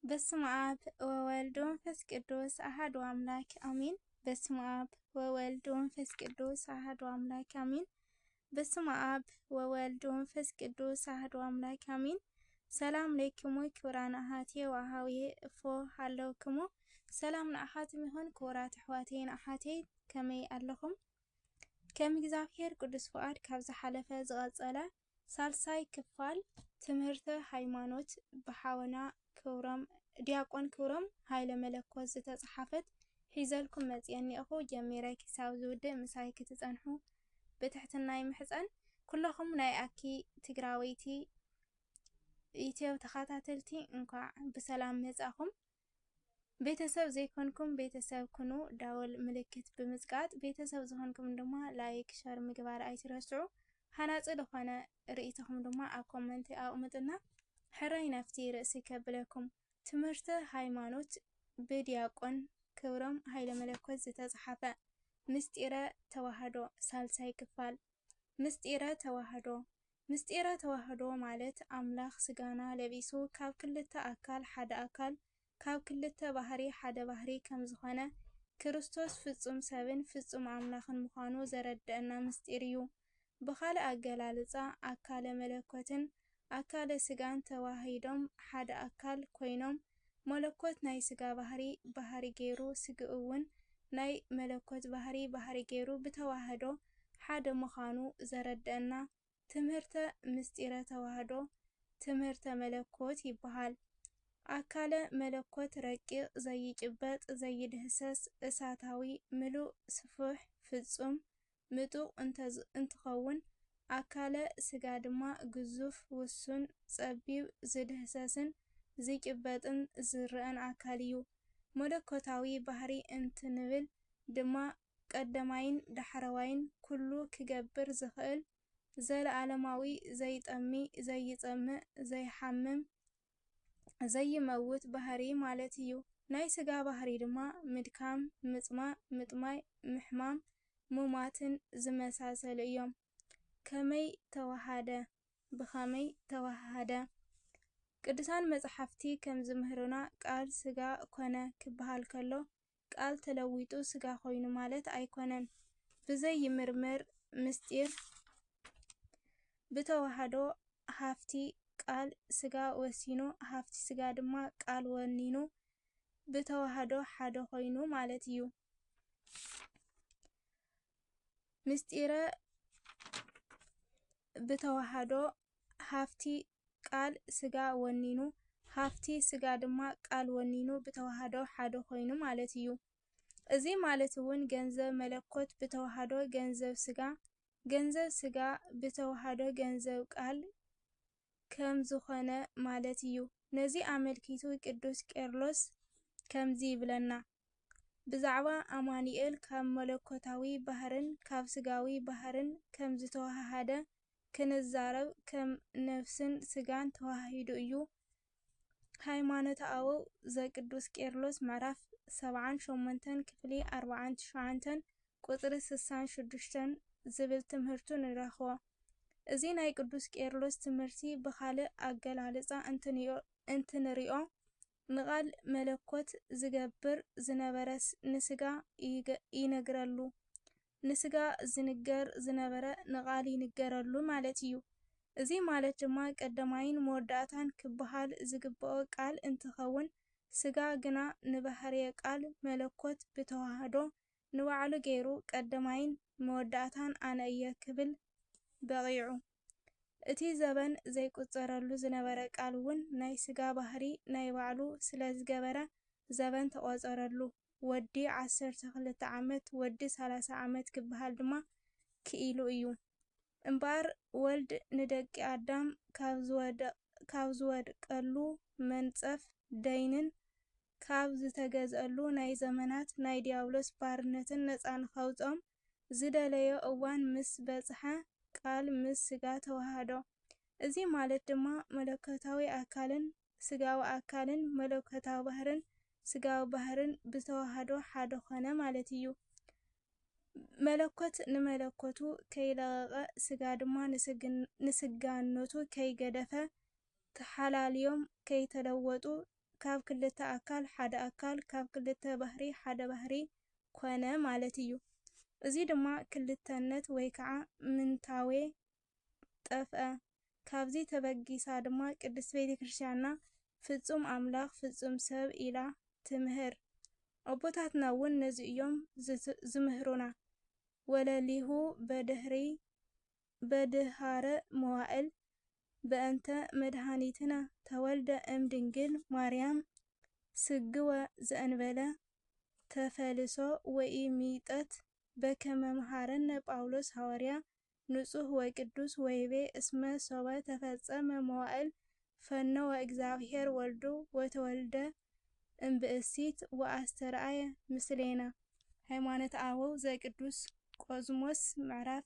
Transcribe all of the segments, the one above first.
በስመ አብ ወወልድ ወመንፈስ ቅዱስ አሐዱ አምላክ አሜን። በስመ አብ ወወልድ ወመንፈስ ቅዱስ አሐዱ አምላክ አሜን። በስመ አብ ወወልድ ወመንፈስ ቅዱስ አሐዱ አምላክ አሜን። ሰላም ለኪሙ ክቡራን አሓቴ ወአሃውየ እፎ ሃለውክሙ። ሰላም ንኣኻትም ይኹን ክቡራት ኣሕዋተይን ኣሓተይ፣ ከመይ ኣለኹም? ከም እግዚኣብሔር ቅዱስ ፍቓድ ካብ ዝሓለፈ ዝቐጸለ ሳልሳይ ክፋል ትምህርተ ሃይማኖት ብሓወና ክብሮም፣ ዲያቆን ክብሮም ሃይለ መለኮት ዝተጻሓፈት ሒዘልኩም መጽየ እኒኤኹ። ጀሚረ ክሳብ ዝውድእ ምሳይ ክትጸንሑ ብትሕትና ይምሕጸን። ኩለኹም ናይ ኣኪ ትግራወይቲ ዩትዩብ ተኸታተልቲ እንኳዕ ብሰላም መጻኹም። ቤተሰብ ዘይኮንኩም ቤተሰብ ኩኑ፣ ዳወል ምልክት ብምጽቃጥ፣ ቤተሰብ ዝኾንኩም ድማ ላይክ፣ ሸር ምግባር ኣይትረስዑ። ሃናጺ ዝኾነ ርእይቶኹም ድማ ኣብ ኮመንቲ ኣቕምጡና። ሕራይ ናብቲ ርእሲ ከብለኩም። ትምህርተ ሃይማኖት ብዲያቆን ክብሮም ሃይለ መለኮት ዝተጻሓፈ። ምስጢረ ተዋህዶ ሳልሳይ ክፋል። ምስጢረ ተዋህዶ። ምስጢረ ተዋህዶ ማለት ኣምላኽ ስጋና ለቢሱ ካብ ክልተ ኣካል ሓደ ኣካል፣ ካብ ክልተ ባህሪ ሓደ ባህሪ ከም ዝኾነ፣ ክርስቶስ ፍጹም ሰብን ፍጹም ኣምላኽን ምዃኑ ዘረድአና ምስጢር እዩ። ብኻልእ ኣገላልጻ፣ ኣካለ መለኮትን ኣካለ ስጋን ተዋሂዶም ሓደ ኣካል ኮይኖም፣ መለኮት ናይ ስጋ ባህሪ ባህሪ ገይሩ፣ ስግኡ እውን ናይ መለኮት ባህሪ ባህሪ ገይሩ ብተዋህዶ ሓደ ምዃኑ ዘረድአና ትምህርተ ምስጢረ ተዋህዶ ትምህርተ መለኮት ይበሃል። ኣካለ መለኮት ረቂቕ፣ ዘይጭበጥ፣ ዘይድህሰስ፣ እሳታዊ፣ ምሉእ፣ ስፉሕ፣ ፍጹም፣ ምጡቕ እንተ-፣ እንትኸውን፣ ኣካለ ስጋ ድማ ግዙፍ፣ ውሱን፣ ጸቢብ፣ ዝድህሰስን ዝጭበጥን ዝረኣን ኣካል እዩ። መለኮታዊ ባህሪ እንትንብል ድማ ቀደማይን ዳሕረዋይን ኩሉ ክገብር ዝኽእል፣ ዘለዓለማዊ፣ ዘይጠሚ፣ ዘይጸምእ፣ ዘይሓምም፣ ዘይመውት ባህሪ ማለት እዩ። ናይ ስጋ ባህሪ ድማ ምድካም፣ ምጽማእ፣ ምጥማይ፣ ምሕማም፣ ሙማትን ዝመሳሰሉ እዮም። ከመይ ተዋሃደ? ብኸመይ ተዋሃደ? ቅዱሳን መጻሕፍቲ ከም ዝምህሩና ቃል ስጋ ኮነ ክበሃል ከሎ ቃል ተለዊጡ ስጋ ኮይኑ ማለት ኣይኮነን። ብዘይምርምር ምስጢር ብተዋህዶ ሃፍቲ ቃል ስጋ ወሲኑ፣ ሃፍቲ ስጋ ድማ ቃል ወኒኑ፣ ብተዋህዶ ሓደ ኮይኑ ማለት እዩ። ምስጢረ ብተዋህዶ ሃፍቲ ቃል ስጋ ወኒኑ፣ ሃፍቲ ስጋ ድማ ቃል ወኒኑ ብተዋህዶ ሓደ ኮይኑ ማለት እዩ። እዚ ማለት እውን ገንዘብ መለኮት ብተዋህዶ ገንዘብ ስጋ፣ ገንዘብ ስጋ ብተዋህዶ ገንዘብ ቃል ከም ዝኾነ ማለት እዩ። ነዚ ኣመልኪቱ ቅዱስ ቄርሎስ ከምዚ ይብለና፣ ብዛዕባ ኣማኑኤል ካብ መለኮታዊ ባህርን ካብ ስጋዊ ባህርን ከም ዝተዋሃሃደ ክንዛረብ፣ ከም ነፍስን ስጋን ተዋሃሂዱ እዩ። ሃይማኖተ ኣበው ዘቅዱስ ቄርሎስ ምዕራፍ ሰብዓን ሸሞንተን ክፍሊ ኣርብዓን ትሽዓንተን ቁጽሪ ስሳን ሽዱሽተን ዝብል ትምህርቱ ንረኽቦ። እዚ ናይ ቅዱስ ቄርሎስ ትምህርቲ ብኻልእ ኣገላልጻ እንትንዮ-፣ እንትንሪኦ፣ ንቓል መለኮት ዝገብር ዝነበረስ ንስጋ ይገ-፣ ይነግረሉ፣ ንስጋ ዝንገር ዝነበረ ንቓል ይንገረሉ ማለት እዩ። እዚ ማለት ድማ ቀዳማይን መወዳእታን ክበሃል ዝግብኦ ቃል እንትኸውን፣ ስጋ ግና ንባህርየ ቃል መለኮት ብተዋህዶ ንባዕሉ ገይሩ ቀዳማይን መወዳእታን ኣነ እየ ክብል በቒዑ። እቲ ዘበን ዘይቁጸረሉ ዝነበረ ቃል እውን ናይ ስጋ ባህሪ ናይ ባዕሉ ስለ ዝገበረ ዘበን ተቖጸረሉ። ወዲ ዓሰርተ ክልተ ዓመት፣ ወዲ ሰላሳ ዓመት ክበሃል ድማ ክኢሉ እዩ። እምበኣር ወልድ ንደቂ ኣዳም ካብ ዝወደ-፣ ካብ ዝወድቀሉ መንጸፍ ደይንን ካብ ዝተገዝአሉ ናይ ዘመናት ናይ ዲያብሎስ ባርነትን ነጻ ንኸውጽኦም ዝደለዮ እዋን ምስ በጽሐ ቃል ምስ ስጋ ተዋሃዶ። እዚ ማለት ድማ መለኮታዊ ኣካልን ስጋዊ ኣካልን መለኮታዊ ባህርን ስጋዊ ባህርን ብተዋህዶ ሓደ ኾነ ማለት እዩ። መለኮት ንመለኮቱ ከይለቐቐ፣ ስጋ ድማ ንስግን-፣ ንስጋነቱ ከይገደፈ፣ ተሓላልዮም ከይተለወጡ፣ ካብ ክልተ ኣካል ሓደ ኣካል፣ ካብ ክልተ ባህሪ ሓደ ባህሪ ኮነ ማለት እዩ። እዚ ድማ ክልተነት ወይ ከዓ ምንታዌ ጠፍአ። ካብዚ ተበጊሳ ድማ ቅድስት ቤተ ክርስቲያንና ፍጹም ኣምላኽ ፍጹም ሰብ ኢላ ትምህር። ኣቦታትና እውን ነዚ እዮም ዝት- ዝምህሩና። ወለሊሁ በድህሪ በድሃረ መዋእል በእንተ መድኃኒትነ ተወልደ እምድንግል ማርያም ስግወ ዘእንበለ ተፈልሶ ወኢሚጠት በከመ መሃረነ ጳውሎስ ሃዋርያ ንጹሕ ወቅዱስ ወይቤ እስመ ሶበ ተፈጸመ መዋእል ፈነወ እግዚአብሔር ወልዱ ወተወልደ እምብእሲት ወአስተርአየ ምስሌነ። ሃይማኖተ ኣበው ዘቅዱስ ቆዝሞስ ምዕራፍ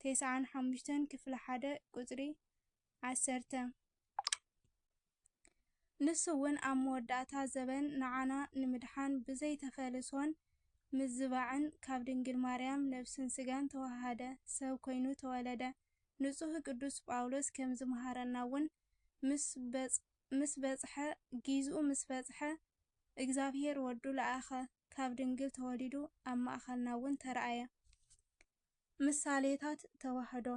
ተስዓን ሓሙሽተን ክፍሊ ሓደ ቁጽሪ ዓሰርተ። ንሱ እውን ኣብ መወዳእታ ዘበን ንዓና ንምድሓን ብዘይ ተፈልሶን ምዝባዕን ካብ ድንግል ማርያም ነብስን ስጋን ተዋሃደ፣ ሰብ ኮይኑ ተወለደ። ንጹሕ ቅዱስ ጳውሎስ ከም ዝመሃረና እውን ምስ በጽ- ምስ በጽሐ ጊዝኡ ምስ በጽሐ እግዚኣብሔር ወዱ ለኣኸ፣ ካብ ድንግል ተወሊዱ ኣብ ማእኸልና እውን ተረኣየ። ምሳሌታት ተዋህዶ።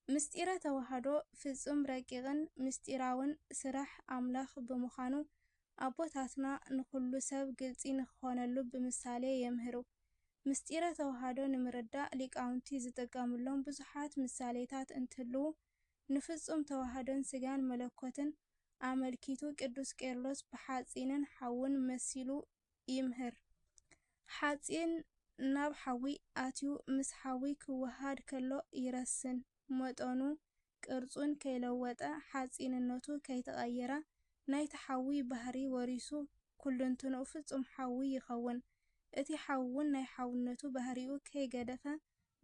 ምስጢረ ተዋህዶ ፍጹም ረቂቕን ምስጢራውን ስራሕ ኣምላኽ ብምዃኑ ኣቦታትና ንኹሉ ሰብ ግልጺ ንክኾነሉ ብምሳሌ የምህሩ። ምስጢረ ተዋህዶ ንምርዳእ ሊቃውንቲ ዝጥቀምሎም ብዙሓት ምሳሌታት እንትህልዉ ንፍጹም ተዋህዶን ስጋን መለኮትን ኣመልኪቱ ቅዱስ ቄርሎስ ብሓጺንን ሓውን መሲሉ ይምህር። ሓጺን ናብ ሓዊ ኣትዩ ምስ ሓዊ ክወሃድ ከሎ ይረስን፣ መጠኑ ቅርጹን ከይለወጠ ሓጺንነቱ ከይተቐየረ ናይቲ ሓዊ ባህሪ ወሪሱ ኩልንትንኡ ፍጹም ሓዊ ይኸውን። እቲ ሓዊ እውን ናይ ሓውነቱ ባህሪኡ ከይገደፈ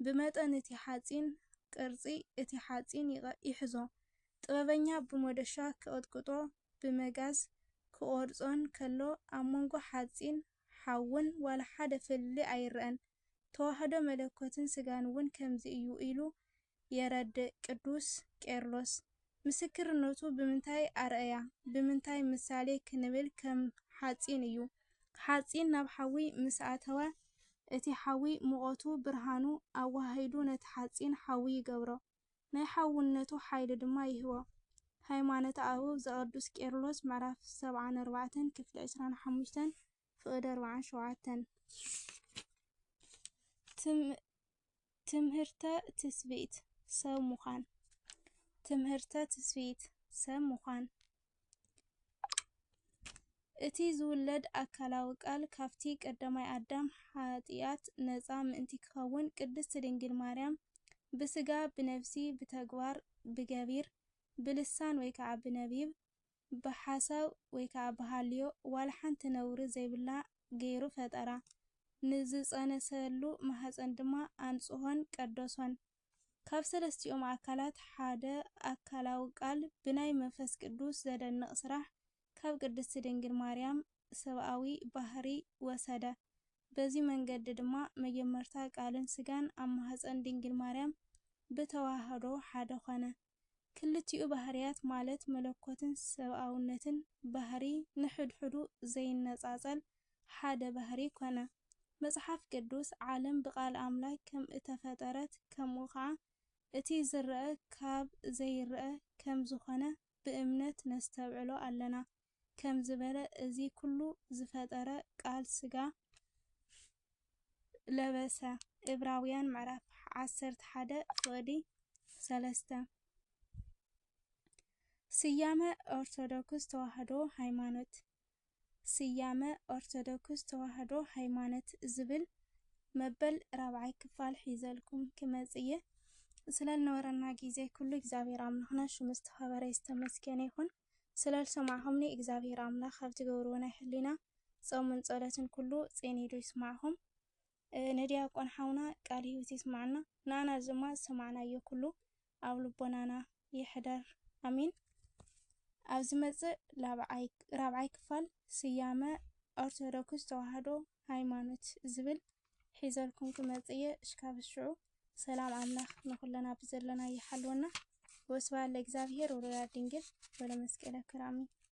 ብመጠን እቲ ሓጺን ቅርጺ እቲ ሓጺን ይቐ- ይሕዞ። ጥበበኛ ብመዶሻ ክቕጥቅጦ ብመጋዝ ክቖርጾን ከሎ ኣብ መንጎ ሓጺን ሓውን ዋላ ሓደ ፍልልይ ኣይረኣን። ተዋህዶ መለኮትን ስጋን እውን ከምዚ እዩ ኢሉ የረድእ ቅዱስ ቄርሎስ። ምስክርነቱ ብምንታይ ኣርኣያ፣ ብምንታይ ምሳሌ ክንብል ከም ሓጺን እዩ። ሓጺን ናብ ሓዊ ምስ ኣተወ እቲ ሓዊ ሙቐቱ ብርሃኑ ኣወሃሂዱ ነቲ ሓጺን ሓዊ ይገብሮ፣ ናይ ሓውነቱ ሓይሊ ድማ ይህቦ። ሃይማኖተ ኣበው ዘቅዱስ ቄርሎስ ምዕራፍ ሰብዓን ኣርባዕተን ክፍሊ ዕስራን ሓሙሽተን ፍቕዲ ኣርባዓን ሸውዓተን። ትም- ትምህርተ ትስብእት ሰብ ምዃን። ትምህርተ ትስብእት ሰብ ምዃን። እቲ ዝውለድ ኣካላዊ ቃል ካብቲ ቀዳማይ ኣዳም ሓጢኣት ነጻ ምእንቲ ክኸውን ቅድስት ድንግል ማርያም ብስጋ ብነፍሲ ብተግባር ብገቢር ብልሳን ወይ ከዓ ብነቢብ ብሓሳብ ወይ ከዓ ብሃልዮ ዋላ ሓንቲ ነውሪ ዘይብላ ገይሩ ፈጠራ። ንዝፀነሰሉ ማህፀን ድማ ኣንጽሆን ቀደሶን። ካብ ሰለስቲኦም ኣካላት ሓደ ኣካላዊ ቃል ብናይ መንፈስ ቅዱስ ዘደንቕ ስራሕ ካብ ቅድስቲ ድንግል ማርያም ሰብኣዊ ባህሪ ወሰደ። በዚ መንገዲ ድማ መጀመርታ ቃልን ስጋን ኣብ ማህፀን ድንግል ማርያም ብተዋህዶ ሓደ ኾነ። ክልቲኡ ባህርያት ማለት መለኮትን ሰብኣውነትን ባህሪ ንሕድሕዱ ዘይነጻጸል ሓደ ባህሪ ኮነ። መጽሓፍ ቅዱስ ዓለም ብቃል ኣምላክ ከም እተፈጠረት ከምኡ ኸዓ እቲ ዝረኣ ካብ ዘይረኣ ከም ዝኾነ ብእምነት ነስተብዕሎ ኣለና። ከም ዝበለ እዚ ኩሉ ዝፈጠረ ቃል ስጋ ለበሰ። ዕብራውያን ምዕራፍ ዓሰርተ ሓደ ፍቕዲ ሰለስተ። ስያመ ኦርቶዶክስ ተዋህዶ ሃይማኖት። ስያመ ኦርቶዶክስ ተዋህዶ ሃይማኖት ዝብል መበል ራብዓይ ክፋል ሒዘልኩም ክመጽእ እየ። ስለልነበረና ግዜ ኩሉ እግዚኣብሔር ኣምላኽና ሽሙ ዝተኸበረ ዝተመስገነ ይኹን። ስለልሰማዕኹምኒ እግዚኣብሔር ኣምላኽ ኣብ ትገብርዎ ናይ ሕሊና ጾምን ጸሎትን ኩሉ ጸኒዱ ይስማዕኹም። እ፣ ንዲያቆን ሓውና ቃል ህይወት ይስማዕና፣ ንኣና ድማ ዝሰማዕናዮ ኩሉ ኣብ ልቦናና ይሕደር። ኣሜን። ኣብ ዝመጽእ ላብዓይ-፣ ራብዓይ ክፋል ስያመ ኦርቶዶክስ ተዋህዶ ሃይማኖት ዝብል ሒዘልኩም ክመጽእ እየ። እሽካብ ሽዑ ሰላም ኣምላኽ ንኹለና ብዘለና ይሓልወና። ወስብሐት ለእግዚኣብሔር ወለወላዲቱ ድንግል ወለመስቀሉ ክቡር።